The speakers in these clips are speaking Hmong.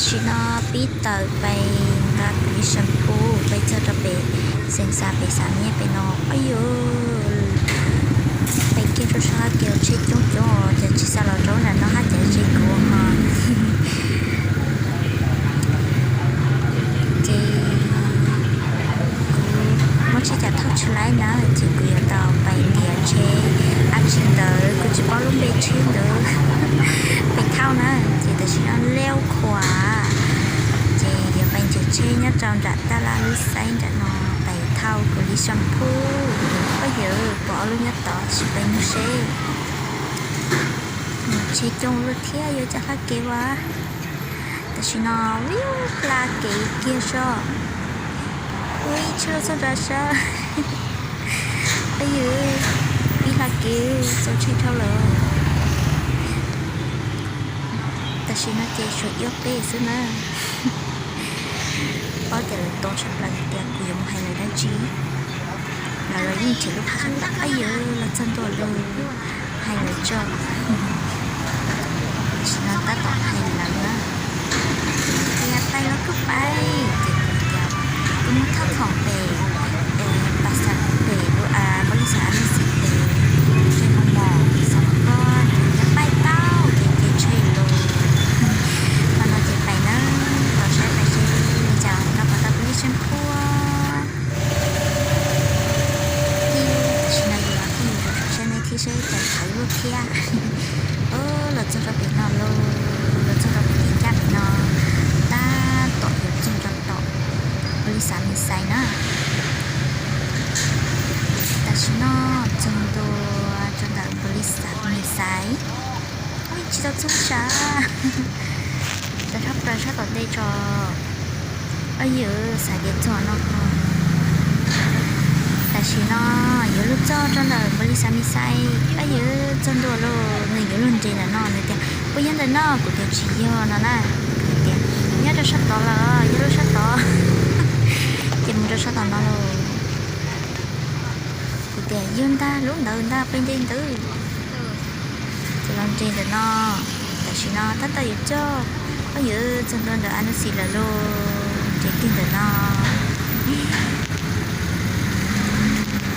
Tam sim no pib tawm pais nqa kuv li shampoo pais txog rau pem Xeev Xas pem Xam Nyaj pem no. Oj yus, pais kiag rau sab hab kiag tsheb coob coob os, ces tsis xav los rau nram no hab ces tsis kuv ho. Ces kuv muaj tsheb cas thauj tsis laib na, ces kuv yuav tau pais ntiav tsheb ab tsi ntawd, kuv tsis paub lub npe tsheb ntawd pais thauj na. Ces tam sim no leo khuav, ces yuav pais ntiav tsheb nyob rau nram tab laj lub xaib nram no pais thauj kuv li shampoo. Oj yus, pom ob lub nyob tod, tab sis pais mus seb. Tsheb coob ua luaj thiab yuav coj hla kev as. Tam sim no vij hla kev kiag zog. Ua ib tsheb los txog nram sab. Oj yus, vij hla kev txaus ntshai dhau lawm. Tam sim no ces tshuav ib ob peb xwb na. Paub tias lawv tos tshaj plaws hais tias kuv yuav mus hais lawv dab tsi. Lawv los yeej nrhiav lub qab, oj yus, los txog ntua lawm, hais lawv tso. Tam sim no tab tom hais lawv na, tias pais los kuj pais, ces kuv tias kuv mus thauj khoom pem pas xav pem npaus li xav mus xim pem, ces mus mos xav mus koj ces nyob pais tau ces ces tsheb lus. Qhov no ces pais na, tos saib pais seb li cas nqa pom tau kuv li shampoo. Tam sim no yus los thiaj yus rau saib nej thiab seb cas tawv luaj thiab. Los txog rau pem no lauj, los txog rau pem kev ncaj pem no, tab tom yuav txog rau tom npaus li xav me xais na. Tam sim no txog ntua rau ntawm npaus li xav me xais, tsis tau txog sav. Tau thab plaws sab tom ntej tso. Oj yus, xav tias txog no. Tam sim no yuav luag txog rau ntawm npaus li xav me xais, oj yus, txog ntua lauj, nws yuav luag nres ntawm no, nws tias puas yog ntawm no, kuv tias tsis yog no na. Kuv tias nyob rau sab tod lawm, yog lub sab tod. Ces mus rau sab tom no lauj. Kuv tias yog ntag, lub ntawd ntag, peb nres ntawd. Ces los nres ntawm no, tam sim no tab tom yuav coj, oj yus, txog ntua ntawm Anasi lawm lauj, ces tig ntawm no.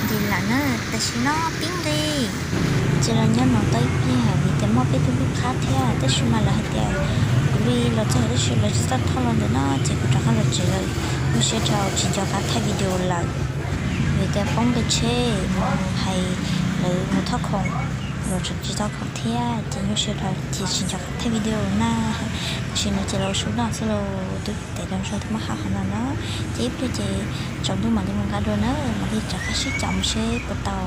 Nres lawm na, tam sim no pib nqis. Ces los nyob no tau ib pliag vim tias muaj peb tug lub qab thiab, tab sis mas lawv hais tias kuv li los txog tab sis lawv tsis tau thauj los ntawm no, ces kuv rov qab los tsev lawm. Nyuaj siab dhau tsis nco qab thaij video lawm, vim tias poob nqi tsheb mus hais lawv mus thauj khoom los tsis thauj khoom thiab, ces nyuaj siab dhau ces tsis nco qab thaij video na. Tam sim no ces los su noj xwb lauj, twb tes rau zog twb muab hau hauv no na. Ces ib pliag ces tsaus ntuj mam li mus nqa dua na, mam li rov qab sib caum mus seb puas tau.